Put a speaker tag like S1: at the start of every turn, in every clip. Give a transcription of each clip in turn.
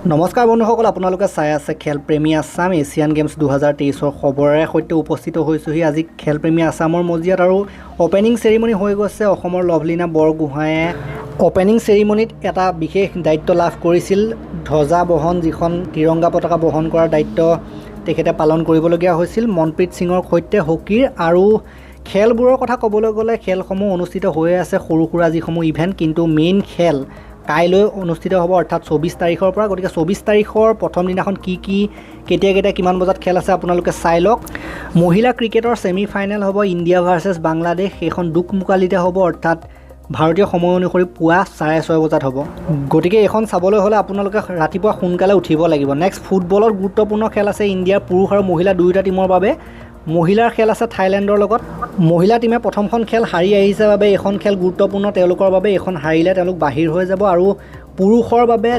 S1: নমস্কাৰ বন্ধুসকল, আপোনালোকে চাই আছে খেলপ্ৰেমী আছাম। এছিয়ান গেমছ 2023ৰ খবৰেৰে সৈতে উপস্থিত হৈছোঁহি আজি খেলপ্ৰেমী আছামৰ মজিয়াত। আৰু অ'পেনিং চেৰিমনি হৈ গৈছে। অসমৰ লভলীনা বৰগোহাঁয়ে অ'পেনিং চেৰিমনিত এটা বিশেষ দায়িত্ব লাভ কৰিছিল। ধ্বজা বহন, যিখন তিৰংগা পতাকা বহন কৰাৰ দায়িত্ব তেখেতে পালন কৰিবলগীয়া হৈছিল মনপ্ৰীত সিঙৰ সৈতে হকীৰ। আৰু খেলবোৰৰ কথা ক'বলৈ গ'লে খেলসমূহ অনুষ্ঠিত হৈয়ে আছে, সৰু সুৰা যিসমূহ ইভেণ্ট, কিন্তু মেইন খেল কাইলৈ অনুষ্ঠিত হ'ব, অৰ্থাৎ 24 তাৰিখৰ পৰা। গতিকে 24 তাৰিখৰ প্ৰথম দিনাখন কি কি, কেতিয়া কেতিয়া, কিমান বজাত খেল আছে আপোনালোকে চাই লওক। মহিলা ক্ৰিকেটৰ ছেমি ফাইনেল হ'ব ইণ্ডিয়া ভাৰ্চেছ বাংলাদেশ। সেইখন দোকমোকালিতে হ'ব, অৰ্থাৎ ভাৰতীয় সময় অনুসৰি পুৱা 6:30 বজাত হ'ব। গতিকে এইখন চাবলৈ হ'লে আপোনালোকে ৰাতিপুৱা সোনকালে উঠিব লাগিব। নেক্সট ফুটবলত গুৰুত্বপূৰ্ণ খেল আছে ইণ্ডিয়াৰ পুৰুষ আৰু মহিলা দুয়োটা টীমৰ বাবে। মহিলাৰ খেল আছে থাইলেণ্ডৰ লগত। মহিলা টীমে প্ৰথমখন খেল হাৰি আহিছে বাবে এইখন খেল গুৰুত্বপূৰ্ণ তেওঁলোকৰ বাবে। এইখন হাৰিলে তেওঁলোক বাহিৰ হৈ যাব। আৰু পুৰুষৰ বাবে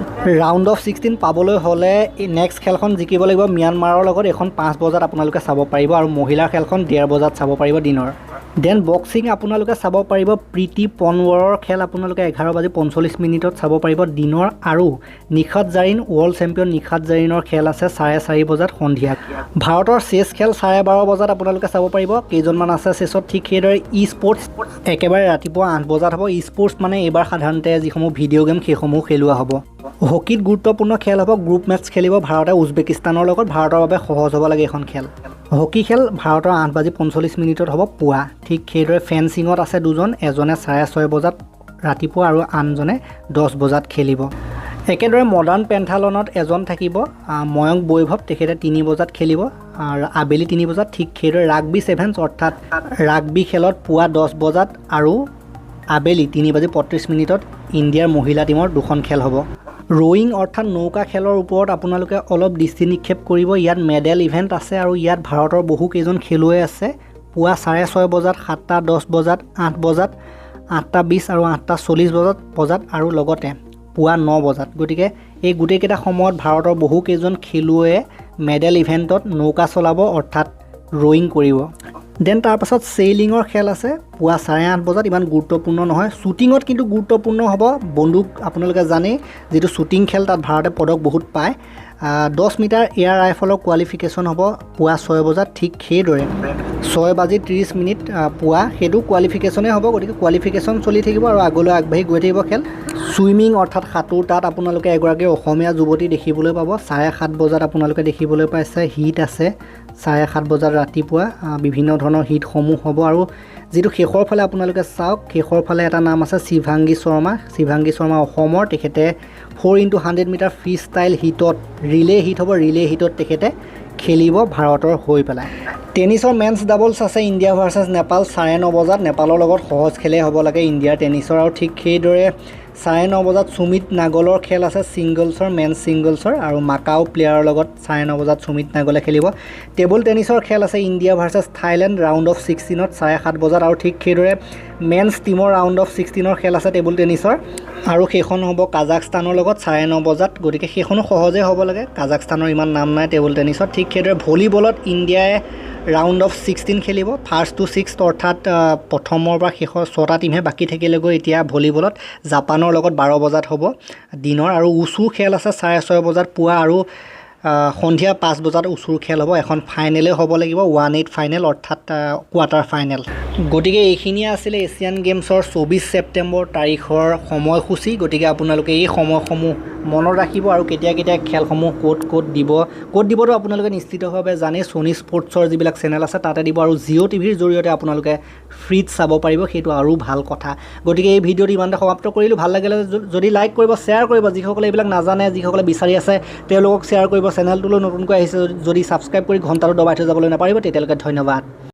S1: ৰাউণ্ড অফ 16 পাবলৈ হ'লে নেক্সট খেলখন জিকিব লাগিব ম্যানমাৰৰ লগত। এইখন 5 বজাত আপোনালোকে চাব পাৰিব আৰু মহিলাৰ খেলখন 1:30 বজাত চাব পাৰিব দিনৰ। Then boxing আপোনালোকে চাব পাৰিব। প্ৰীতি পনৱৰৰ খেল আপোনালোকে 11 বাজি 45 মিনিটত চাব পাৰিব দিনৰ। আৰু নিখাত জাৰিন, ৱৰ্ল্ড চেম্পিয়ন নিখাত জাৰিনৰ খেল আছে 4:30 বজাত সন্ধিয়া। ভাৰতৰ চেছ খেল 12:30 বজাত আপোনালোকে চাব পাৰিব, কেইজনমান আছে চেছত। ঠিক সেইদৰে ই স্পৰ্টছ একেবাৰে ৰাতিপুৱা 8 বজাত হ'ব। ই স্পৰ্টছ মানে এইবাৰ সাধাৰণতে যিসমূহ ভিডিঅ' গেম, সেইসমূহ খেলোৱা হ'ব। হকীত গুৰুত্বপূৰ্ণ খেল হ'ব, গ্ৰুপ মেটচ খেলিব ভাৰতে উজবেকিস্তানৰ লগত। ভাৰতৰ বাবে সহজ হ'ব লাগে এইখন খেল। হকী খেল ভাৰতৰ 8 বাজি 45 মিনিটত হ'ব পুৱা। ঠিক সেইদৰে ফেঞ্চিঙত আছে দুজন, এজনে 6:30 বজাত ৰাতিপুৱা আৰু আনজনে 10 বজাত খেলিব। একেদৰে মডাৰ্ণ পেণ্টালনত এজন থাকিব, ময়ংক বৈভৱ, তেখেতে 3 বজাত খেলিব আৰু আবেলি 3 বজাত। ঠিক সেইদৰে ৰাগবি ছেভেন্স, অৰ্থাৎ ৰাগবি খেলত পুৱা 10 বজাত আৰু আবেলি 3 বাজি 35 মিনিটত ইণ্ডিয়াৰ মহিলা টীমৰ দুখন খেল হ'ব। ৰয়িং অৰ্থাৎ নৌকা খেলৰ ওপৰত আপোনালোকে অলপ দৃষ্টি নিক্ষেপ কৰিব। ইয়াত মেডেল ইভেণ্ট আছে আৰু ইয়াত ভাৰতৰ বহু কেইজন খেলুৱৈ আছে। পুৱা 6:30 বজাত, 7টা 10 বজাত, 8 বজাত, 8টা 20 আৰু 8টা 40 বজাত আৰু লগতে পুৱা 9 বজাত। গতিকে এই গোটেইকেইটা সময়ত ভাৰতৰ বহু কেইজন খেলুৱৈয়ে মেডেল ইভেণ্টত নৌকা চলাব, অৰ্থাৎ ৰয়িং কৰিব। Then তাৰপাছত চেইলিঙৰ খেল আছে পুৱা 8:30 বজাত, ইমান গুৰুত্বপূৰ্ণ নহয়। শ্বুটিঙত কিন্তু গুৰুত্বপূৰ্ণ হ'ব। বন্দুক আপোনালোকে জানেই, যিটো শ্বুটিং খেল তাত ভাৰতে পদক বহুত পায়। 10 মিটাৰ এয়াৰ ৰাইফলৰ কোৱালিফিকেশ্যন হ'ব পুৱা 6 বজাত। ঠিক সেইদৰে 6 বাজি 30 মিনিট পুৱা সেইটো কোৱালিফিকেশ্যনেই হ'ব। গতিকে কোৱালিফিকেশ্যন চলি থাকিব আৰু আগলৈ আগবাঢ়ি গৈ থাকিব খেল। চুইমিং অৰ্থাৎ সাঁতোৰ, তাত আপোনালোকে এগৰাকী অসমীয়া যুৱতী দেখিবলৈ পাব। 7:30 বজাত আপোনালোকে দেখিবলৈ পাইছে হিট আছে 7:30 বজাত ৰাতিপুৱা। বিভিন্ন ধৰণৰ হিটসমূহ হ'ব। আৰু যিটো শেষৰ ফালে আপোনালোকে চাওক, শেষৰ ফালে এটা নাম আছে শিভাংগী শৰ্মা। শিভাংগী শৰ্মা অসমৰ, তেখেতে 4 into 100 metre free style হিটত, ৰিলে হিট হ'ব, ৰিলে হিটত তেখেতে খেলিব ভাৰতৰ হৈ পেলাই। টেনিছৰ মেন্স ডাবলছ আছে ইণ্ডিয়া ভাৰ্চেছ নেপাল 9:30 বজাত। নেপালৰ লগত সহজ খেলেই হ'ব লাগে ইণ্ডিয়াৰ টেনিছৰ। আৰু ঠিক সেইদৰে 9:30 বজাত সুমিত নাগলৰ খেল আছে ছিংগলছৰ, মেন্স ছিংগলছৰ, আৰু মাকাও প্লেয়াৰৰ লগত 9:30 বজাত সুমিত নাগলে খেলিব। টেবুল টেনিছৰ খেল আছে India versus Thailand round of 16ত 7:30 বজাত। আৰু ঠিক সেইদৰে মেন্স টীমৰ ৰাউণ্ড অফ 16ৰ খেল আছে টেবুল টেনিছৰ আৰু সেইখন হ'ব কাজাখস্তানৰ লগত 9:30 বজাত। গতিকে সেইখনো সহজেই হ'ব লাগে, কাজাখস্তানৰ ইমান নাম নাই টেবুল টেনিছত। ঠিক সেইদৰে ভলীবলত ইণ্ডিয়াই ৰাউণ্ড অফ 16 খেলিব, ফাৰ্ষ্ট টু ছিক্স, অৰ্থাৎ প্ৰথমৰ পৰা শেষৰ ছটা টীমহে বাকী থাকিলেগৈ এতিয়া ভলীবলত। জাপানৰ লগত 12 বজাত হ'ব দিনৰ। আৰু উচুৰ খেল আছে 6:30 বজাত পুৱা আৰু সন্ধিয়া 5 বজাত উচুৰ খেল হ'ব। এখন ফাইনেলেই হ'ব লাগিব, 1/8 ফাইনেল, অৰ্থাৎ কোৱাৰ্টাৰ ফাইনেল। গতিকে এইখিনিয়ে আছিলে এছিয়ান গেমছৰ 24 ছেপ্টেম্বৰ তাৰিখৰ সময়সূচী। গতিকে আপোনালোকে এই সময়সমূহ মনত ৰাখিব আৰু কেতিয়া কেতিয়া খেলসমূহ ক'ত ক'ত দিব, ক'ত দিবতো আপোনালোকে নিশ্চিতভাৱে জানেই, ছনী স্পৰ্টছৰ যিবিলাক চেনেল আছে তাতে দিব আৰু জিঅ' টিভিৰ জৰিয়তে আপোনালোকে ফ্ৰীত চাব পাৰিব, সেইটো আৰু ভাল কথা। গতিকে এই ভিডিঅ'টো ইমানতে সমাপ্ত কৰিলোঁ। ভাল লাগিলে যদি লাইক কৰিব, শ্বেয়াৰ কৰিব। যিসকলে এইবিলাক নাজানে, যিসকলে বিচাৰি আছে, তেওঁলোকক শ্বেয়াৰ কৰিব। চেনেলটোলৈ নতুনকৈ আহিছে যদি ছাবস্ক্ৰাইব কৰি ঘণ্টাটো দবাই থৈ যাবলৈ নাপাহৰিব। তেতিয়ালৈকে ধন্যবাদ।